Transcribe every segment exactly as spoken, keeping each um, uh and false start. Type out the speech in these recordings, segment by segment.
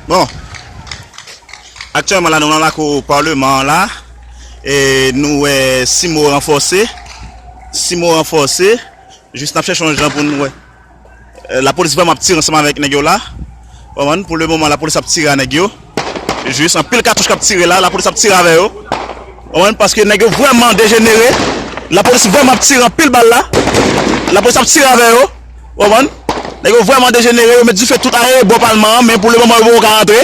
Bon, aktyèlman la, nou nan lakou palman an la, e nou wè simo ranfòse, simo ranfòse, jis n ap chèche yon jan pou nou wè. E, lapolis vrèman ap tire ansanm avèk nèg yo la. Konprann? Pou le moman, lapolis ap tire a nèg yo. Jis anpil katouch k ap tire la, lapolis ap tire avè yo. Konprann? Paske nèg yo vrèman dejenere. Lapolis vrèman ap tire anpil bal la. Lapolis ap tire avè yo. Konprann? Nèg yo vrèman dejenere, yo met dife tout arebò palman an, men pou le moman yo poko ka rantre.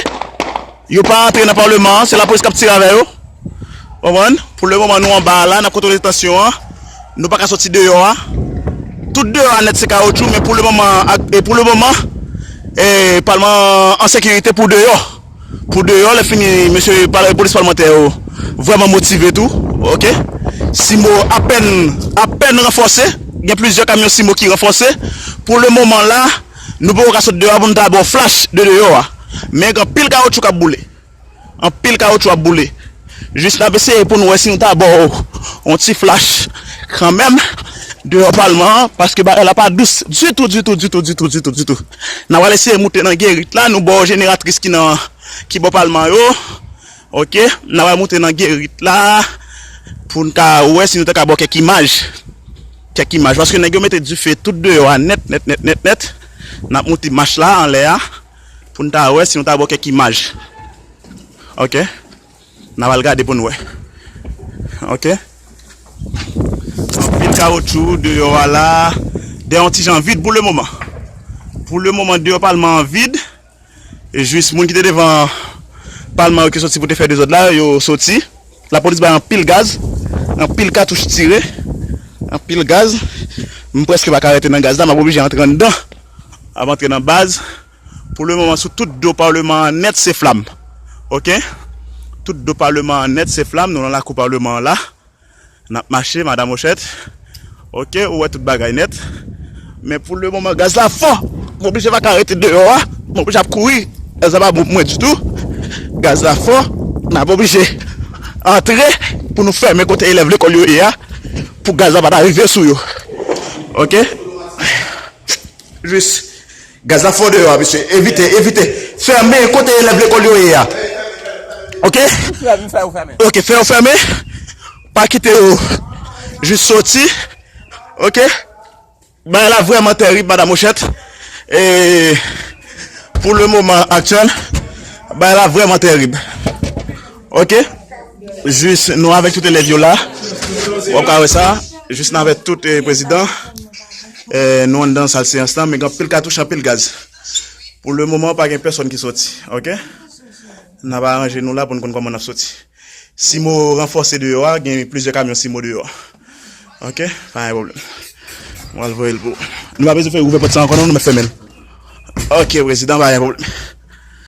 Yo pa rantre nan palman an, se lapolis k ap tire avè yo. Konprann? Pou le moman, nou anba a la, n ap kontwole tansyon an. Nou pa ka soti deyò a. Tout deyò a nèt se kawotchou, men pou le moman, ak, e pou le moman, e, palman an an sekirite pou deyò. Pou deyò, lè fini, mesye pal-, polis palmantè yo vrèman motive tou, oke? Simo apèn, apèn ranfòse, gen plizyè kamyon simo ki ranfòse. Pou le moman la, nou poko ka sot deyò a pou nou ta ba w flach de deyò a. Men gen anpil kawotchou k ap boule. Anpil kawotchou ap boule. Jis n ap eseye pou nou wè si nou ta ba w yon ti flach kanmenm deyò palman an, paske bagay la pa dous ditou, ditou, ditou, ditou, ditou, ditou. N a pral eseye moute nan gerit la, nou ba w jeneratris ki nan, ki bò palman yo. Oke, n a pral moute nan gerit la pou n ka wè si nou ta ka ba w kèk imaj. Kèk imaj, paske nèg yo mete dife tout deyò a nèt, nèt, nèt, nèt, nèt. N ap moute mach la anlè a pou n ta wè si nou ta ba w kèk imaj. Oke. N a pral gade pou n wè. Oke. Anpil kawotchou deyò a la. Deyò an ti jan vid pou le moman. Pou le moman, deyò palman an vid. E jis moun ki te devan palman yo ki soti pou te fè dezòd la, yo soti. Lapolis bay anpil gaz, anpil katouch tire, anpil gaz. M prèske pa ka rete nan gaz la, m ap oblije antre anndan. M ap antre nan baz. Pou le moman, sou tout do palman an nèt, se flam. Oke? Tout do palman an nèt, se flam. Nou nan lakou palman an la. N ap mache, madanm Ochèt. Oke, ou wè tout bagay nèt. Men pou le moman, gaz la fò. M oblije pa ka rete deyò a. M oblije ap kouri. Gaz la pa bon pou mwen ditou. Gaz la fò. N ap oblije antre pou nou fèmen kote elèv lekòl yo ye a. Pou gaz la pa ta rive sou yo. Oke? Jis. Gaz la fò deyò a, mesye. Evite, evite. Fèmen kote elèv lekòl yo ye a. Oke? Frè, m fè ou fèmen. Oke, fè yo fèmen. Pa kite yo jis soti. Oke? Bagay la vrèman tèrib, madanm Ochèt. E pou le moman aktyèl, bagay la vrèman tèrib. Oke? Jis nou avèk tout elèv yo la. W ap ka wè sa. Jis nou avèk tout, eh, prezidan. Eh, nou anndan sal seyans lan, men gen anpil katouch, anpil gaz. Pou le moman, pa gen pèsonn ki soti, oke? N ap aranje nou la pou n konn kòman n ap soti. Simo ranfòse deyò a, gen plizyè kamyon simo deyò a. Oke? Pa gen pwoblèm. Mwen al voye l pou ou. Nou pa bezwen fè ouvè pòt sa ankò non, nou mèt fèmen l. Oke, prezidan, pa gen pwoblèm.